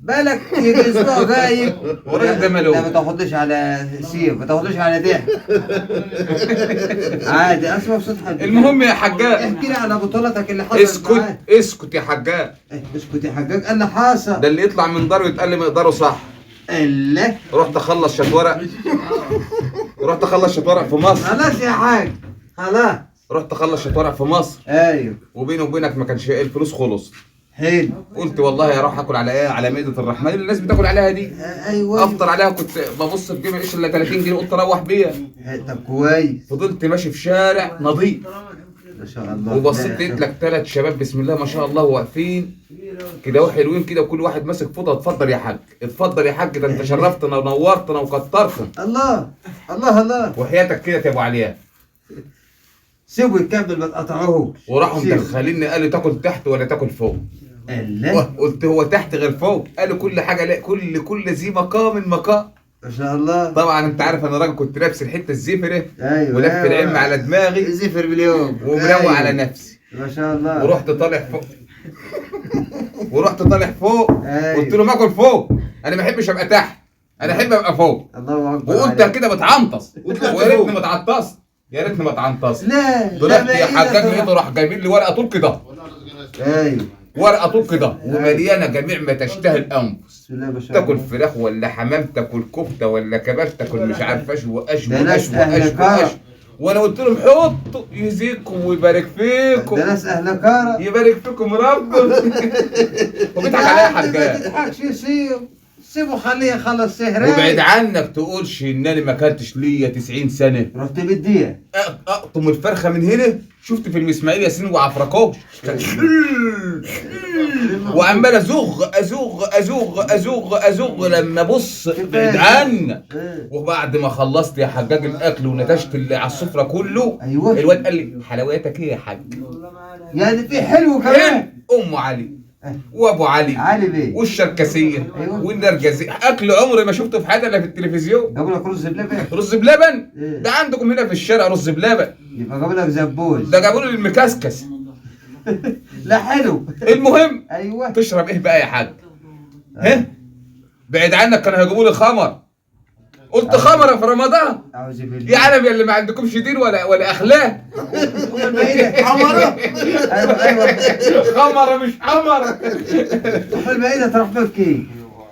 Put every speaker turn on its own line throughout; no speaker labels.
بالك يجي اسبوع غايب.
والراجل ده ماله؟
لا ما تاخدش على سيف، ما تاخدش على ضحك. عادي اصلا مبسوط حد.
المهم يا حجاج،
احكي لي على بطولتك اللي حصلت.
اسكت
معاك.
اسكت يا حجاج.
اسكت يا حجاج، ايه اللي حصل؟
ده اللي يطلع من داره يتقال لي مقداره صح.
الله.
رحت اخلص شات ورق، رحت اخلص شات ورق في مصر.
خلاص يا حاج خلاص.
رحت اخلص شات ورق في مصر.
ايوه.
وبيني وبينك ما كانش الفلوس خلص.
حلو.
قلت والله اروح اكل على ايه؟ على مائدة الرحمن اللي الناس بتاكل عليها دي.
ايوه.
افطر عليها. كنت ببص في جيبي الا 30 جنيه، قلت اروح بيها.
طب كويس.
فضلت ماشي في شارع نظيف
ما شاء الله.
وبصيت لقيت لك 3 شباب بسم الله ما شاء الله واقفين كده وحلوين كده، وكل واحد ماسك فوطه. اتفضل يا حاج، اتفضل يا حاج، ده انت شرفتنا ونورتنا وكترتنا.
الله الله الله.
وحياتك كده يا ابو علياء.
سيبه يكمل ما تقطعوهوش.
وراحوا مدخليني، قالوا تاكل تحت ولا تاكل فوق؟
الله.
قلت هو تحت غير فوق؟ قالوا كل حاجة، لا كل ذي مقام مقام.
ما شاء الله.
طبعا انت عارف انا راجل كنت لابس الحتة الزفره.
ايوه.
ولف العلم على دماغي
زفر باليوم
ومروق.
أيوة.
على نفسي.
ما شاء الله.
ورحت طالع فوق. ورحت طالع فوق.
أيوة.
قلت لهم اكل فوق، انا ما احبش ابقى تحت، انا احب ابقى فوق.
الله اكبر.
وقلت كده بتعنطس، ويا ريتني ما اتعنطست، يا ريتني ما اتعنطست.
لا
طلعت يا حجاج لقيته راح جايبين لي ورقة طول كده.
ايوه.
ورقة طول كده ومليانة جميع ما تشتهي الانفس.
بسم الله ما شاء الله.
تاكل فراخ ولا حمام، تاكل كفته ولا كباب، تاكل مش عارف ايش واش
ده
واش
ناس
واش
أهل
واش.
كرم.
وانا قلت لهم حطوا يزيدكم ويبارك فيكم.
ده ناس اهل كرم.
يبارك فيكم ربنا. وبيضحك عليا يا
ما
حجاج.
تضحكش، سيبه سيبه خليه يخلص سهران.
وبعيد عنك تقولش ان انا ما اكلتش ليا 90 سنة.
رحت بديها.
اقطم الفرخه من هنا. شفت فيلم اسماعيل ياسين وعفركوش، وعمال ازغ ازغ ازغ ازغ ازغ لما ابص بعيد عنك. وبعد ما خلصت يا حجاج الاكل ونتشت اللي على السفرة كله.
ايوه.
الواد قال لي حلوياتك ايه يا حاج؟
يعني في حلو كمان.
ام علي وابو علي
علي بيه
والشركسيه.
أيوة.
والنرجسيه، اكل عمري ما شفته في حياتي الا في التلفزيون.
جابوا لك رز بلبن؟
رز بلبن؟
إيه؟
ده عندكم هنا في الشارع رز بلبن.
يبقى جابوا لك زبوز.
ده جابوا لي المكسكس.
لا حلو.
المهم
ايوه.
تشرب ايه بقى يا حاج؟ ها؟ بعيد عنك كانوا هيجيبوا لي خمر. قلت خمره في رمضان؟
اعوذ بالله.
يا عالم يا اللي ما عندكمش دين ولا اخلاق.
حمرة. ايوه ايوه.
خمره مش حمرة.
المائدة الرحمن كيف؟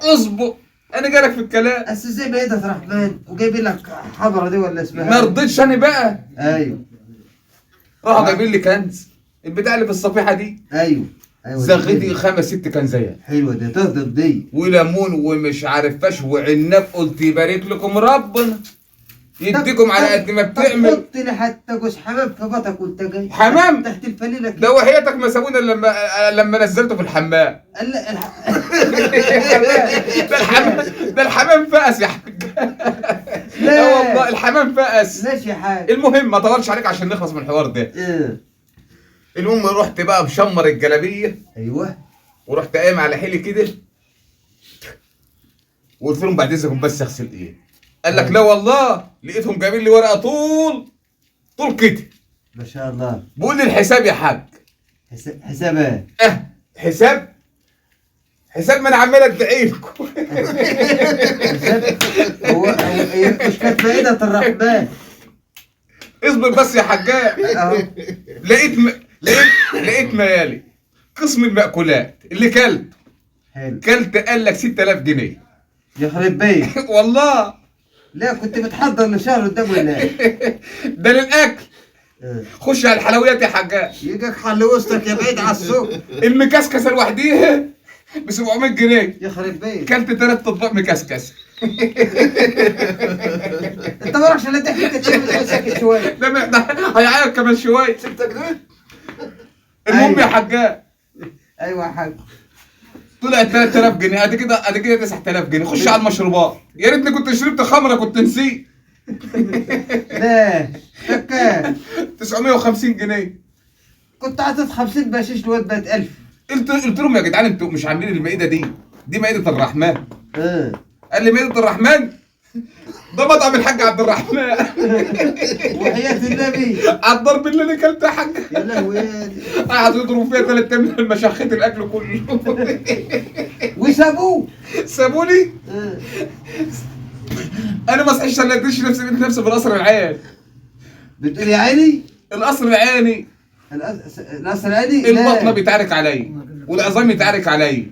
اصبر انا جالك في الكلام.
بس ازاي مائدة الرحمن وجايبين لك حمرة دي ولا اسمها؟
ما رضيتش انا بقى.
ايوه.
راحوا جايبين لي كنز البتاع اللي في الصفيحه دي.
ايوه ايوه.
زغتي 5 6 كنزات.
حلوة دي تهضم دي.
وليمون ومش عارف ايش وعنب. قلت يبارك لكم ربنا يديكم على قد ما بتعمل.
حط لي حتى جوز حمام في بطنك وانت جاي.
حمام؟
تحت الفليله كده.
ده وحياتك ما سابونا لما نزلته في الحمام. ده الحمام، ده الحمام فقس يا حاج. لا والله الحمام فقس.
ماشي يا حاج.
المهم ما طولش عليك عشان نخلص من الحوار ده. المهم رحت بقى مشمر الجلابية.
ايوه.
ورحت قايم على حيلي كده وقلت لهم بعد اذنكم بس اغسل ايه. قال لك لا والله. لقيتهم جايبين لي ورقة طول طول كده.
ما شاء الله.
بقول لي الحساب يا حاج.
حساب ايه؟
حساب؟ حساب ما انا عمال ادعي لكم.
حساب هو مش كانت فائدة الرحمن.
اصبر بس يا حجاج. لقيت لقيت ميالي قسم المأكولات اللي كلت.
حلو.
كلت قال لك 6000 جنيه.
يخرب بيت.
والله.
لا كنت بتحضر لشهر قدام ولا ايه؟
ده للاكل. خش على الحلويات يا حجاج.
يجيك حل وسطك يا بعيد على السوق.
المكسكسه لوحديها ب 700 جنيه.
يخرب بيت.
كلت 3 اطباق مكسكس.
انت ما راكش الا تحكي كده ساكت شوية.
ده هيعيط كمان شوية.
6 جنيه.
المهم يا حجاج.
ايوه يا حاج.
طلعت 3000 جنيه. ادي كده ادي كده 9000 جنيه. خش على المشروبات. يا ريتني كنت شربت خمره كنت نسيت.
لا فكان
950 جنيه.
كنت عطيت 50 بشيش الواد بقت 1000.
قلت لهم يا جدعان انتوا مش عاملين المائدة دي، دي مائدة الرحمن.
اه
قال لي مائدة الرحمن؟ ده مطعم الحاج عبد الرحمن.
وحياة النبي.
على الضرب اللي انا اكلته يا حاج.
يا لهوي.
قعدوا يضربوا فيها 3 ايام لما شخيت الاكل كله.
وسابوه.
سابوني.
آه.
انا ما صحيتش الا اديش نفسي لقيت نفسي في القصر العيني.
بتقول يا عيني؟
القصر العيني.
القصر العيني؟
البطنه بيتعارك عليا، والعظام يتعارك عليا،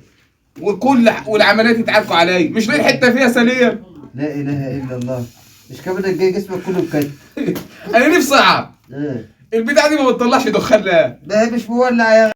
وكل والعمليات يتعاركوا عليا، مش لاقي حتة فيها سليم.
لا اله الا الله. مش كمان جاي جسمك كله بكت.
انا نفسي اعرف
آه.
البتاعه دي ما بتطلعش دخان لا.
ده مش مولع يا